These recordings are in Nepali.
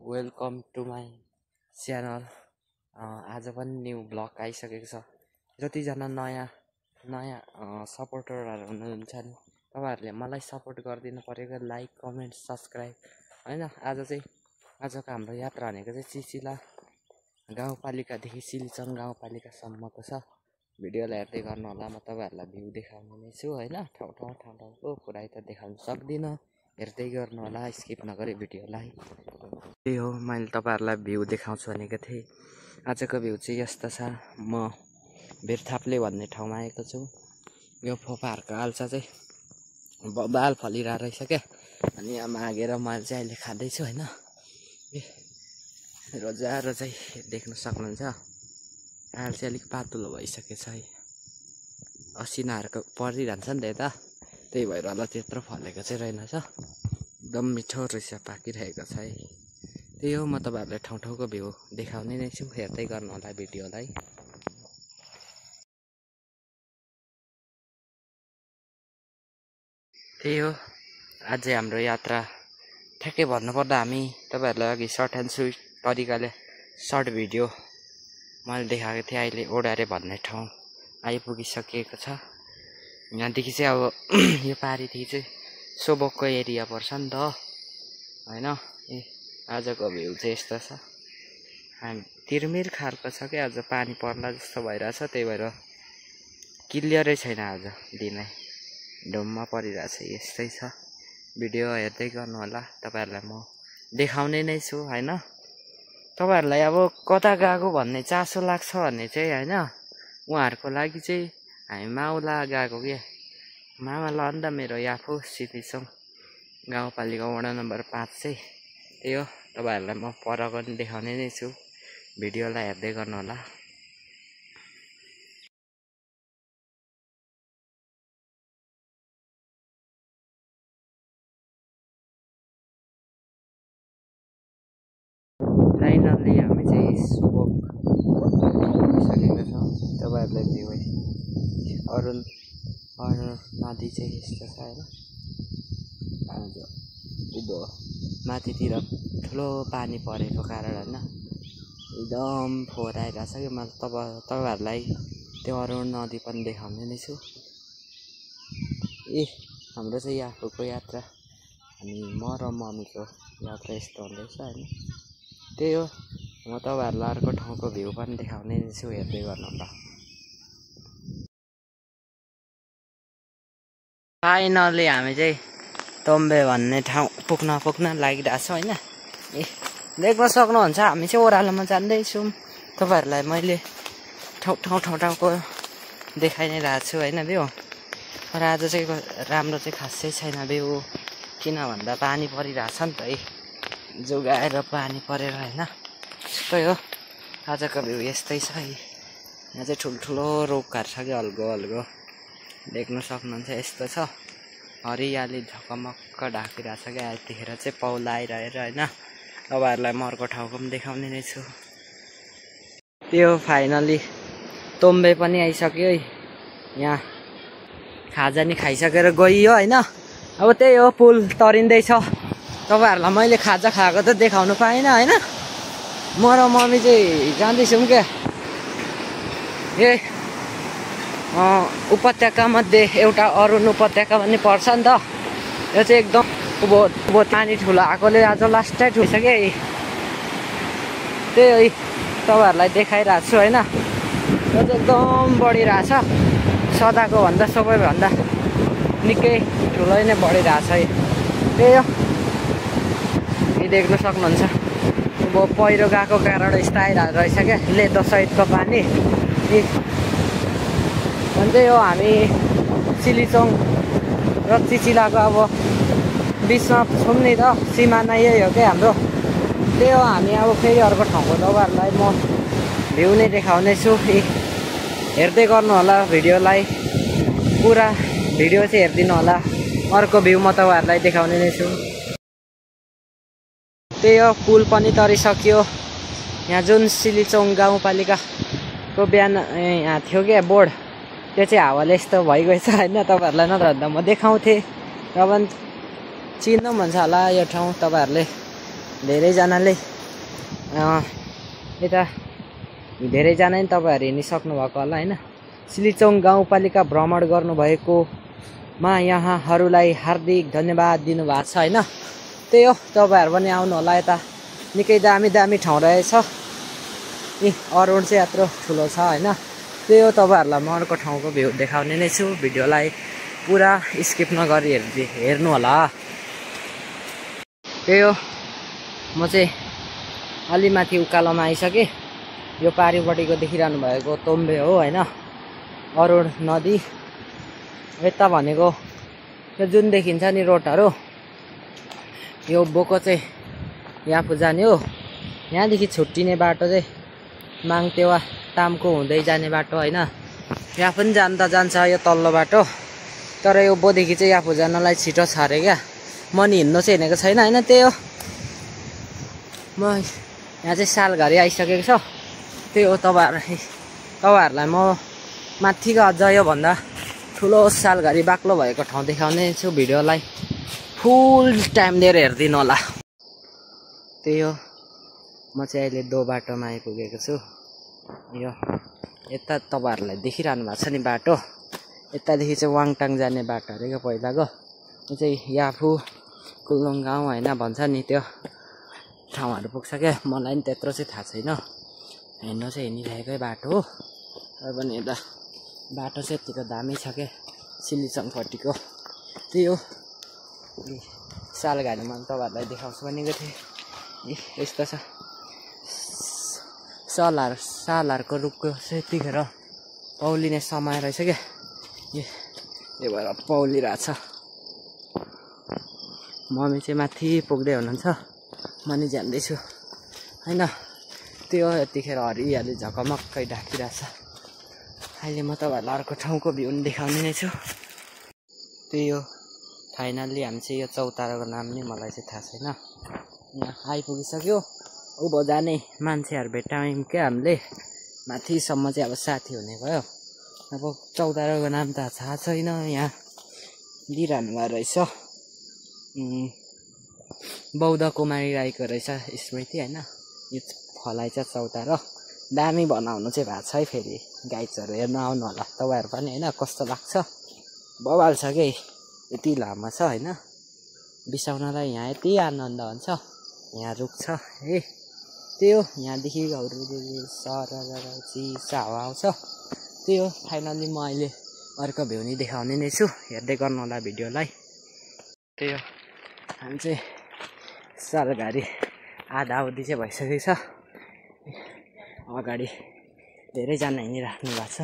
Welcome to my channel. आज पनि न्यू ब्लग आइसकेको छ। जतिजना नयाँ सपोर्टरहरू हुनुहुन्छ नि, तपाईँहरूले मलाई सपोर्ट गरिदिनु परेको, लाइक कमेन्ट सब्सक्राइब होइन। आजको हाम्रो यात्रा भनेको चाहिँ चिचिला गाउँपालिकादेखि सिलिचङ गाउँपालिकासम्मको छ। भिडियोलाई हेर्दै गर्नु होला। म तपाईँहरूलाई भ्यू देखाउने नै छु होइन। ठाउँको पुरै त देखाउन सक्दिनँ, हेर्दै गर्नु होला, स्किप नगरी भिडियोलाई। त्यही हो, मैले तपाईँहरूलाई भ्यू देखाउँछु भनेको थिएँ। आजको भ्यू चाहिँ यस्तो छ। म बेरथाप्ले भन्ने ठाउँमा आएको छु। यो फोफाहरूको आल्चा चाहिँ बाल फलिरहेको रहेछ क्या। अनि यहाँ मागेर मैले चाहिँ अहिले खाँदैछु होइन। रोजारो चाहिँ देख्न सक्नुहुन्छ। आल चाहिँ अलिक पातलो भइसकेको छ है। असिनाहरूको परिरहन्छ नि त यता, त्यही भएर होला त्यत्रो फलेको चाहिँ रहेनछ। एकदम मिठो रहेछ, पाकिरहेको छ है। त्यही हो, म तपाईँहरूलाई ठाउँको भ्यू देखाउने नै छु, हेर्दै गर्नु होला भिडियोलाई। त्यही हो, आज हाम्रो यात्रा ठ्याक्कै भन्नुपर्दा हामी तपाईँहरूलाई अघि सर्ट एन्ड स्विट तरिकाले सर्ट भिडियो मैले देखाएको थिएँ। अहिले ओडारे भन्ने ठाउँ आइपुगिसकेको छ। यहाँदेखि चाहिँ अब यो पारिदेखि चाहिँ सोबोकको एरिया पर्छ नि त होइन। आजको भ्यू चाहिँ यस्तो छ। तिरमिर खालको छ क्या, आज पानी पर्ला जस्तो भइरहेछ। त्यही भएर क्लियरै छैन आज दिनै, ढुम्म परिरहेछ। यस्तै छ, भिडियो हेर्दै गर्नु होला। तपाईँहरूलाई म देखाउने नै छु होइन। तपाईँहरूलाई अब कता गएको भन्ने चासो लाग्छ भने चाहिँ होइन, उहाँहरूको लागि चाहिँ हामी माउला गएको के। मामा ल नि त मेरो याफु सिलिचङ गाउँपालिका वडा नम्बर 5 चाहिँ। त्यही हो, तपाईँहरूलाई म पर पनि देखाउने नै छु, भिडियोलाई हेर्दै गर्नु होला। फाइनल्ली हामी चाहिँ सोबोक पुगिसकेका छौँ। तपाईँहरूलाई भ्यू अरुण नदी चाहिँ यस्तो छ होइन। आज उँभो माथितिर ठुलो पानी परेको कारण होइन, एकदम फोहोर आइरहेको छ कि। म तपाईँहरूलाई त्यो अरुण नदी पनि देखाउने नै छु। हाम्रो चाहिँ याफुको यात्रा अनि म र मम्मीको यात्रा यस्तो हुँदैछ होइन। त्यही हो, म तपाईँहरूलाई अर्को ठाउँको भ्यू पनि देखाउने नै छु, हेर्दै गर्नु होला। फाइनली हामी चाहिँ तोम्बे भन्ने ठाउँ पुग्न लागिरहेछ होइन। देख्न सक्नुहुन्छ, हामी चाहिँ ओह्रालोमा जाँदैछौँ। तपाईँहरूलाई मैले ठाउँको देखाइ नै रहेको छु होइन भ्यू। तर आज चाहिँ राम्रो चाहिँ खासै छैन भ्यू, किन भन्दा पानी परिरहेछ नि त है। जोगाएर पानी परेर होइन। त्यस्तै हो, आजको भ्यू यस्तै छ है। यहाँ चाहिँ ठुल्ठुलो रुखहरू छ कि, अल्गो देख्न सक्नुहुन्छ। यस्तो छ, हरियाली झकमक्क ढाकिरहेछ क्या। यतिखेर चाहिँ पौला आइरहेर होइन। तपाईँहरूलाई म अर्को ठाउँको पनि देखाउने नै छु। त्यो फाइनली तोम्बे पनि आइसक्यो है। यहाँ खाजा नि खाइसकेर गइयो होइन। अब त्यही हो, पुल तरिँदैछ। तपाईँहरूलाई मैले खाजा खाएको त देखाउनु पाइनँ होइन। म र मम्मी चाहिँ जाँदैछौँ क्या। उपत्यका मध्ये एउटा अरुण उपत्यका पनि पर्छ नि त। यो चाहिँ एकदम उँभो पानी ठुलो आएकोले आज लास्टै ठुल्छ क्या। त्यही है, तपाईँहरूलाई देखाइरहेको छु होइन। यो चाहिँ एकदम बढिरहेछ, सदाको भन्दा सबैभन्दा निकै ठुलो नै बढिरहेछ है। त्यही हो, देख्न सक्नुहुन्छ। अब पहिरो गएको कारण यस्तो आइरहेको रहेछ क्या, लेदो सहितको पानी। त्यही हो, हामी सिलिचङ र चिचिलाको अब बिचमा छौँ नि त, सिमाना यही हो क्या हाम्रो। त्यही हो, हामी अब फेरि अर्को ठाउँको तपाईँहरूलाई म भ्यू नै देखाउने छु। हेर्दै गर्नु होला भिडियोलाई, पुरा भिडियो चाहिँ हेरिदिनु होला। अर्को भ्यू म तपाईँहरूलाई देखाउने नै छु। त्यही हो, पुल पनि तरिसक्यो। यहाँ जुन सिलिचङ गाउँपालिकाको बिहान यहाँ थियो क्या बोर्ड, त्यो चाहिँ हावाले यस्तो भइगएछ होइन। तपाईँहरूलाई नत्र भन्दा म देखाउँथेँ, र पनि चिन्नु पनि भन्छ होला यो ठाउँ। तपाईँहरूले धेरैजनाले यता धेरैजना नि तपाईँहरू हिँडिसक्नु भएको होला होइन। सिलिचोङ गाउँपालिका भ्रमण गर्नुभएकोमा यहाँहरूलाई हार्दिक धन्यवाद दिनुभएको छ होइन। त्यही हो, तपाईँहरू पनि आउनु होला। यता निकै दामी दामी ठाउँ रहेछ। अरुण चाहिँ यत्रो ठुलो छ होइन। त्यही हो, तपाईँहरूलाई म अर्को ठाउँको भ्यू देखाउने नै छु। भिडियोलाई पुरा स्किप नगरी हेर्नु होला। त्यही हो, म चाहिँ अलि माथि उकालोमा आइसकेँ। यो पारिपट्टिको देखिरहनु भएको तोम्बे हो होइन, अरुण नदी। यता भनेको यो जुन देखिन्छ नि रोडहरू, यो बोको चाहिँ यहाँ जाने हो। यहाँदेखि छुट्टिने बाटो चाहिँ माङतेवा तामको हुँदै जाने बाटो होइन। यहाँ पनि जान त जान्छ यो तल्लो बाटो, तर यो बोदेखि चाहिँ यहाँ जानलाई छिटो छ अरे क्या। म नि हिँड्नु चाहिँ हिँडेको छैन होइन। त्यही हो, म यहाँ चाहिँ सालघारी आइसकेको छ। त्यही हो, तपाईँहरूलाई म माथिको अझ योभन्दा ठुलो सालघारी बाक्लो भएको ठाउँ देखाउने छु। भिडियोलाई फुल टाइम दिएर हेरिदिनु होला। त्यही हो, म चाहिँ अहिले दो बाटोमा आइपुगेको छु। यो यता तपाईँहरूलाई देखिरहनु भएको छ नि बाटो, यतादेखि चाहिँ वाङटाङ जाने बाटो अरे क्या पहिलाको। यो चाहिँ याफु कुलुङ गाउँ होइन भन्छ नि, त्यो ठाउँहरू पुग्छ क्या। मलाई नि त्यत्रो चाहिँ थाहा छैन, हिँड्नु चाहिँ हिँडिरहेकै बाटो हो। तर पनि यता बाटो चाहिँ यतिको दामी छ क्या सिलिचङपट्टिको। त्यही हो, सालघारीमा तपाईँहरूलाई देखाउँछु भनेको थिएँ। यस्तो छ सालहरूको रुखको चाहिँ यतिखेर पौलिने समय रहेछ क्या। यो भएर पौलिरहेछ। मम्मी चाहिँ माथि पुग्दै हुनुहुन्छ, म नि जान्दैछु होइन। त्यो यतिखेर हरियाली झकमक्कै ढाकिरहेछ। अहिले म तपाईँहरूलाई अर्को ठाउँको भ्यू पनि देखाउने नै छु। त्यही हो, फाइनल्ली हामी चाहिँ यो चौताराको नाम नै मलाई चाहिँ थाहा छैन। यहाँ आइपुगिसक्यो। उँभो जाने मान्छेहरू भेट्यौँ क्या हामीले। माथिसम्म चाहिँ अब साथी हुने भयो। अब चौताराको नाम त थाहा छैन। यहाँ दिइरहनु भएको रहेछ, बौद्ध कुमारी राईको रहेछ स्मृति होइन। यो फलाइ चाहिँ चौतारा दामी बनाउनु चाहिँ भएको छ है। फेरि गाइड्सहरू हेर्न आउनु होला तपाईँहरू पनि होइन। कस्तो लाग्छ, बवाल छ कि यति लामो छ होइन। बिसाउनलाई यहाँ यति आनन्द हुन्छ। यहाँ रुख छ है। त्यही हो, यहाँदेखि चिसा हावा आउँछ। त्यही हो, फाइनल्ली म अहिले अर्को भ्यू नि देखाउने नै छु। हेर्दै गर्नु होला भिडियोलाई। त्यही हो, हामी चाहिँ सालघारी आधा अवधि चाहिँ भइसकेको छ। अगाडि धेरैजना हिँडिराख्नु भएको छ।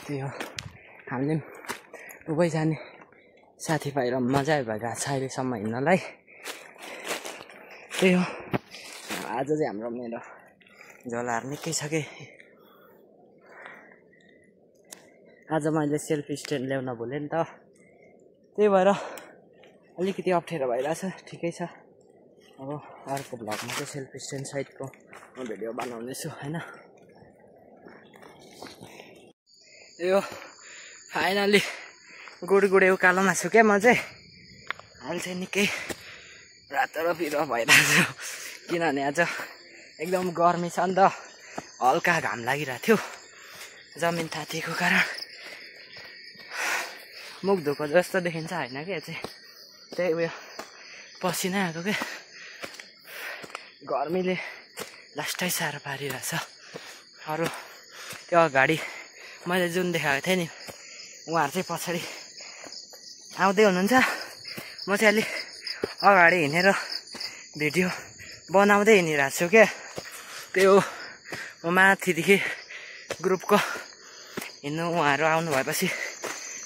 त्यही हो, हामीले उभै जाने साथीभाइ र मजा भइरहेको छ अहिलेसम्म हिँड्नलाई। त्यही हो, आज चाहिँ हाम्रो मेरो झोलाहरू निकै छ कि। आज मैले सेल्फी स्ट्यान्ड ल्याउन भुलेँ नि त, त्यही भएर अलिकति अप्ठ्यारो भइरहेछ। ठिकै छ, अब अर्को भ्लगमा चाहिँ सेल्फी स्ट्यान्ड सहितको म भिडियो बनाउनेछु होइन। यो फाइनली गुडगुडे उकालोमा छु क्या म चाहिँ। अहिले चाहिँ निकै रातो र पिरो भइरहेको छु, किनभने आज एकदम गर्मी छ नि त। हल्का घाम लागिरहेको थियो, जमिन तातिएको कारण मुख धोको जस्तो देखिन्छ होइन क्या। चाहिँ त्यही उयो पसिना आएको क्या। गर्मीले लास्टै साह्रो पारिरहेछ। अरू त्यो अगाडि मैले जुन देखाएको थिएँ नि, उहाँहरू चाहिँ पछाडि आउँदै हुनुहुन्छ। म चाहिँ अलिक अगाडि हिँडेर भिडियो बनाउँदै हिँडिरहेको छु क्या। त्यो म माथिदेखि ग्रुपको हिँड्नु, उहाँहरू आउनु भएपछि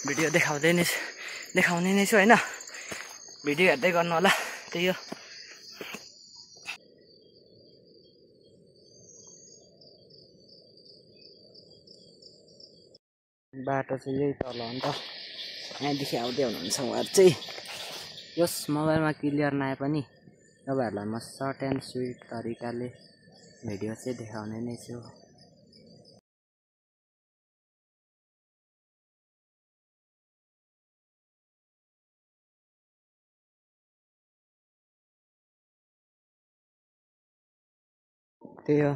भिडियो देखाउने नै छु होइन। भिडियो हेर्दै गर्नु होला। त्यही हो, बाटो चाहिँ यही तल हो नि त। यहाँदेखि आउँदै हुनुहुन्छ उहाँहरू चाहिँ। यस मोबाइलमा क्लियर नआए पनि तपाईँहरूलाई म सर्ट एन्ड स्विट तरिकाले भिडियो चाहिँ देखाउने नै छु। त्यही हो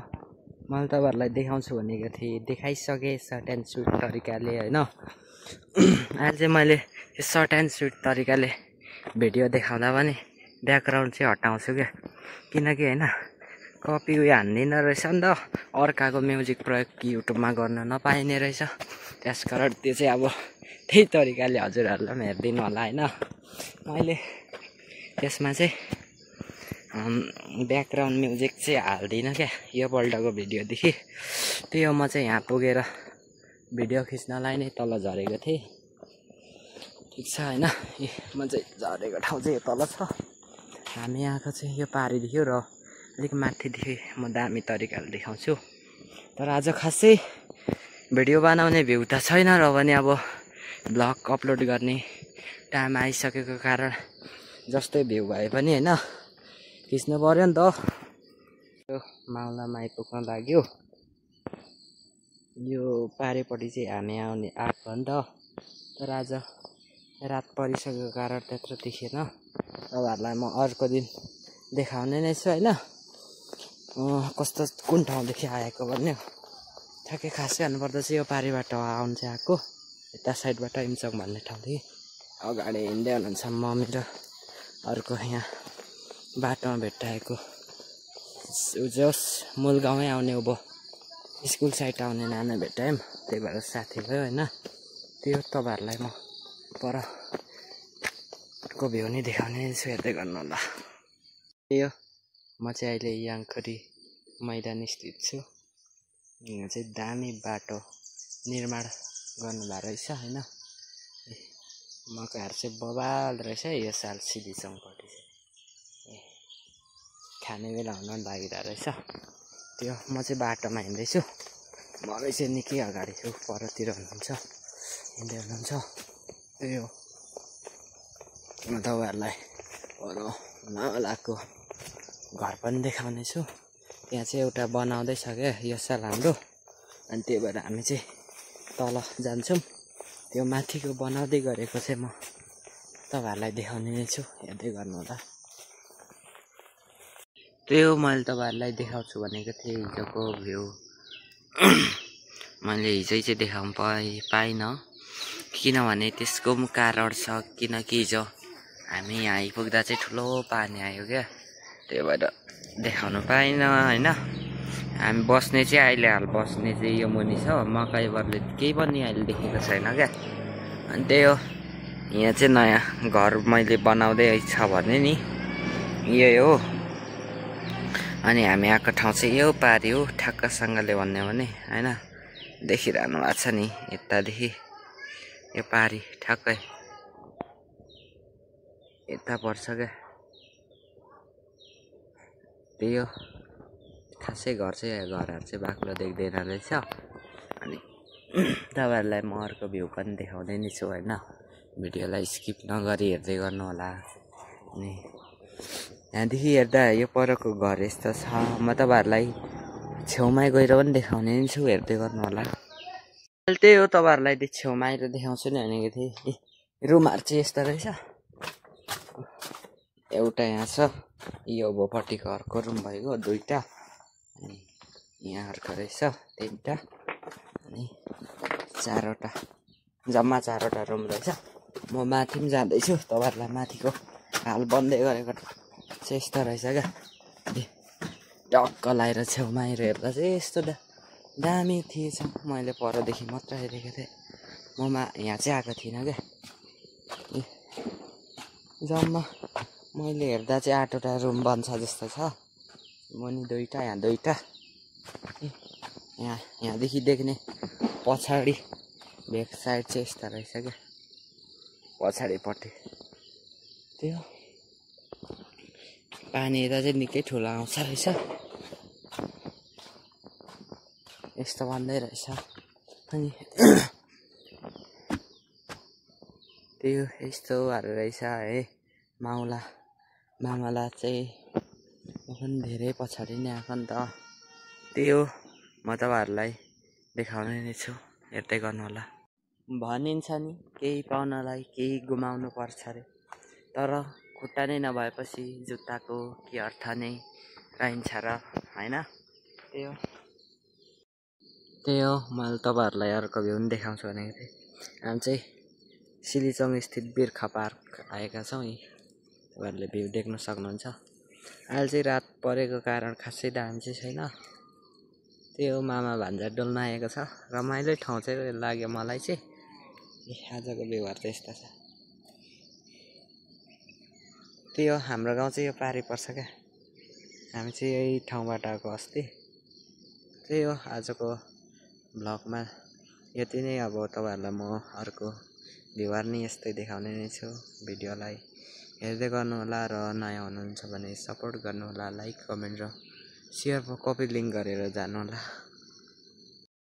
मैले तपाईँहरूलाई देखाउँछु भनेको थिएँ, देखाइसकेँ सर्ट एन्ड स्विट तरिकाले होइन। अहिले चाहिँ मैले त्यो सर्ट एन्ड स्विट तरिकाले भिडियो देखाउँदा पनि ब्याकग्राउन्ड चाहिँ हटाउँछु क्या, किनकि होइन कपी उयो हान्दिनँ रहेछ नि त, अर्काको म्युजिक प्रयोग युट्युबमा गर्न नपाइने रहेछ। त्यसकारण त्यो चाहिँ अब त्यही तरिकाले हजुरहरूलाई पनि हेरिदिनु होला होइन। मैले त्यसमा चाहिँ ब्याकग्राउन्ड म्युजिक चाहिँ हाल्दिनँ क्या योपल्टको भिडियोदेखि। त्यही हो म चाहिँ यहाँ पुगेर भिडियो खिच्नलाई नै तल झरेको थिएँ। ठिक छ होइन, म चाहिँ झरेको ठाउँ चाहिँ यो तल छ। हामी आएको चाहिँ यो पारिदेखि र अलिक माथिदेखि म दामी तरिकाले देखाउँछु। तर आज खासै भिडियो बनाउने भ्यू त छैन र पनि अब ब्लग अपलोड गर्ने टाइम आइसकेको कारण जस्तै भ्यू भए पनि होइन खिच्नु पऱ्यो नि त। यो माउलामा आइपुग्न लाग्यो। यो पारेपट्टि चाहिँ हामी आएको हो नि त, तर आज रात परिसकेको कारण त्यत्रो देखिएन। तपाईँहरूलाई म अर्को दिन देखाउने नै छु होइन, कस्तो कुन ठाउँदेखि आएको भन्ने। ठ्याक्कै खासै भन्नुपर्दा चाहिँ यो पारिबाट आउनु चाहिँ आएको, यता साइडबाट इमचक भन्ने ठाउँदेखि अगाडि हिँड्दै हुनुहुन्छ मम्मी र अर्को यहाँ बाटोमा भेट्टाएको जोस् मूल गाउँमै आउने उँभो स्कुल साइड आउने नाना भेट्टायौँ, त्यही भएर साथी भयो होइन। त्यो तपाईँहरूलाई म परको भ्यू नै देखाउने छु, हेर्दै गर्नु होला। यो म चाहिँ अहिले याङखरी मैदान स्थित छु। यहाँ चाहिँ दामी बाटो निर्माण गर्नुभएको रहेछ होइन। मकैहरू चाहिँ बबाल रहेछ यो साल सिद्धिचङपट्टि चाहिँ खाने बेला हुन लागिरहेको रहेछ। त्यो म चाहिँ बाटोमा हिँड्दैछु, मकै चाहिँ निकै अगाडि छु, परतिर हुनुहुन्छ हिँड्दै हुनुहुन्छ। त्यही हो म तपाईँहरूलाई पर मावलाको घर पनि देखाउने छु। त्यहाँ चाहिँ एउटा बनाउँदैछ क्या यो साल हाम्रो, अनि त्यही भएर हामी चाहिँ तल जान्छौँ। त्यो माथिको बनाउँदै गरेको चाहिँ म तपाईँहरूलाई देखाउने नै छु, हेर्दै गर्नु होला। त्यही हो मैले तपाईँहरूलाई देखाउँछु भनेको थिएँ हिजोको भ्यू। मैले हिजै चाहिँ देखाउनु पाइनँ, किनभने त्यसको पनि कारण छ। किनकि हिजो हामी यहाँ आइपुग्दा चाहिँ ठुलो पानी आयो क्या, त्यही भएर देखाउनु पाइनँ होइन। हामी बस्ने चाहिँ अहिले हाल बस्ने चाहिँ यो मुनि छ, मकैबरले केही पनि अहिले देखेको छैन क्या। अनि त्यही हो यहाँ चाहिँ नयाँ घर मैले बनाउँदै छ भने नि यही हो। अनि हामी आएको ठाउँ चाहिँ यो पारि हो, ठ्याक्कसँगले भन्यो भने होइन देखिरहनु भएको छ नि यतादेखि यो पारि ठ्याक्कै यता पर्छ क्या। त्यही हो खासै घरहरू चाहिँ बाक्लो देख्दैन रहेछ। अनि तपाईँहरूलाई म अर्को भ्यू पनि देखाउँदै नै छु होइन, भिडियोलाई स्किप नगरी हेर्दै गर्नु होला। अनि यहाँदेखि हेर्दा यो परको घर यस्तो छ, म तपाईँहरूलाई छेउमै गएर पनि देखाउने नै छु, हेर्दै गर्नु होला। अहिले त्यही हो तपाईँहरूलाई त्यो छेउमा आएर देखाउँछु नि भनेको थिएँ। रुमहरू चाहिँ यस्तो रहेछ, एउटा यहाँ छ, यो भोपट्टिको अर्को रुम भएको दुईवटा, अनि यहाँ अर्को रहेछ तिनवटा, अनि चारवटा, जम्मा चारवटा रुम रहेछ। म माथि पनि जाँदैछु, तपाईँहरूलाई माथिको हाल बन्दै गरेको चाहिँ यस्तो रहेछ क्या। टक्क लगाएर छेउमा आएर हेर्दा चाहिँ यस्तो दामी थिएछ। मैले परदेखि मात्र हेरेको थिएँ, यहाँ चाहिँ आएको थिइनँ क्या। जम्मा मैले हेर्दा चाहिँ 8वटा रुम बन्छ जस्तो छ, मुनि दुईवटा यहाँ दुईवटा। यहाँदेखि देख्ने पछाडि ब्याक साइड चाहिँ यस्तो रहेछ क्या पछाडिपट्टि। त्यो पानी यता चाहिँ निकै ठुलो आउँछ रहेछ, यस्तो भन्दै रहेछ। अनि त्यो यस्तोहरू रहेछ है। मामला चाहिँ म पनि धेरै पछाडि नै आएको नि त। त्यही हो म तपाईँहरूलाई देखाउने नै छु, हेर्दै गर्नु होला। भनिन्छ नि केही पाउनलाई केही गुमाउनु पर्छ अरे, तर खुट्टा नै नभएपछि जुत्ताको के अर्थ नै रहन्छ र होइन। त्यही हो मैले तपाईँहरूलाई अर्को भ्यू पनि देखाउँछु भनेको थिएँ। हामी चाहिँ सिलिचोङ स्थित बिर्खा पार्क आएका छौँ। यी तपाईँहरूले भ्यू देख्न सक्नुहुन्छ। अहिले चाहिँ रात परेको कारण खासै दामी चाहिँ छैन। त्यही हो मामा भान्जा डुल्न आएको छ। रमाइलो ठाउँ चाहिँ लाग्यो मलाई चाहिँ। आजको व्यवहार चाहिँ यस्तो छ। त्यही हो हाम्रो गाउँ चाहिँ यो पारि पर्छ क्या। हामी चाहिँ यही ठाउँबाट आएको अस्ति। त्यही हो आजको भ्लगमा यति नै। अब तपाईँहरूलाई म अर्को व्यवहार नै यस्तै देखाउने नै छु। भिडियोलाई हेर्दै गर्नुहोला र नयाँ हुनुहुन्छ भने सपोर्ट गर्नुहोला, लाइक कमेन्ट र सेयर कपी लिङ्क गरेर जानुहोला।